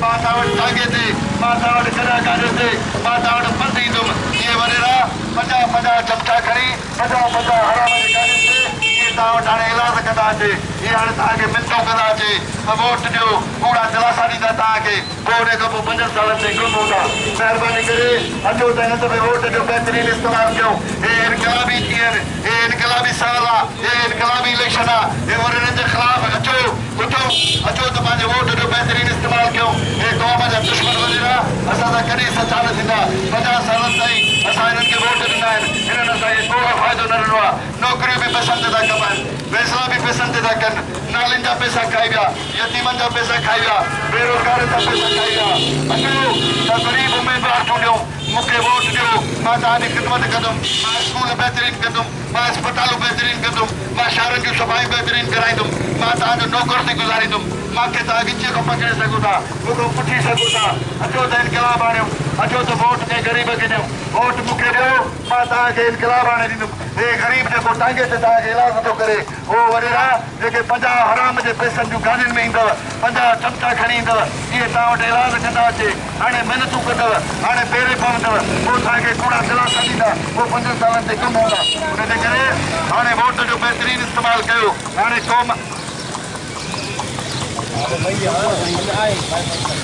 مان توهان وٽ ٽانگي تي، مان توهان وٽ گڏهه گاڏي تي، مان توهان وٽ پنڌ ايندم. اهي وڏيرا پنجاهه پنجاهه چمچا کڻي، پنجاهه پنجاهه حرام جي گاڏين تي اهي توهان وٽ هاڻي ايلاز ڪندا اچي. اهي هاڻي توهان کي منتون ڪندا اچي ته ووٽ ڏيو، ڪوڙا دلاسا ڏيندا توهان کي، پوء ان کان پوء پنجن سالن تائين گم هوندا. مهرباني ڪري اچو ته هن دفعي ووٽ جو بهترين استعمال ڪيون. هي انقلابي ڏينهن، هي انقلابي سال آ، هي انقلابي اليڪشن آ، هي ورهين جي خلاف اچو، اٿو، اچو ته پنهنجي ووٽ جو بهترين استعمال ڪيون. هي قوم جا دشمن وڏيرا اسان سان ڪڏهن سچا نه ٿيندا. 50 سالن تائين اسان هنن کي ووٽ ڏنا آهن، هنن اسان کي ڪو به فائدو نه ڏنو آ. نوڪريون به پئسن تي ٿا ڪمائن، فيصلا به پئسن تي ٿا ڪن، نالين جا پئسا کائي ويا، يتيمن جا پئسا کائي ويا، بيروزگارن جا پئسا کائي ويا. اچو ته غريب اميدوار چونڊيون، مون کي ووٽ ڏيو، مان توهان جي خدمت ڪندم، مان اسڪول بهترين ڪندم، مان اسپتالون بهترين ڪندم، مان شهرن جون صفايون بهترين ڪرائيندم، مان توهان جو نوڪر ٿي گذاريندم، مان کي توهان ڳچيء کان پڪڙي سگهو ٿا، مون کان پڇي سگهو ٿا. اچو ته انقلاب آڻيون، اچو ته ووٽ ڪنهن غريب کي ڏيون، ووٽ مون کي ڏيو، مان توهان کي انقلاب آڻي ڏيندم. هي غريب جيڪو ٽانگي تي توهان کي ايلاز ٿو ڪري، هو وڏيرا جيڪي 50 حرام جي پئسن جون گاڏين ۾ ايندؤ، 50 چمچا کڻي ايندؤ، اهي توهان وٽ ايلاز ڪندا اچي، هاڻي محنتون ڪندؤ، هاڻي پيرين پوندؤ، پوء توهان کي ڪوڙا دلاسا ڏيندا، پوء پنجن سالن تي گم هوندا. ان جي ڪري هاڻي ووٽ جو بهترين استعمال ڪيو، هاڻي قوم.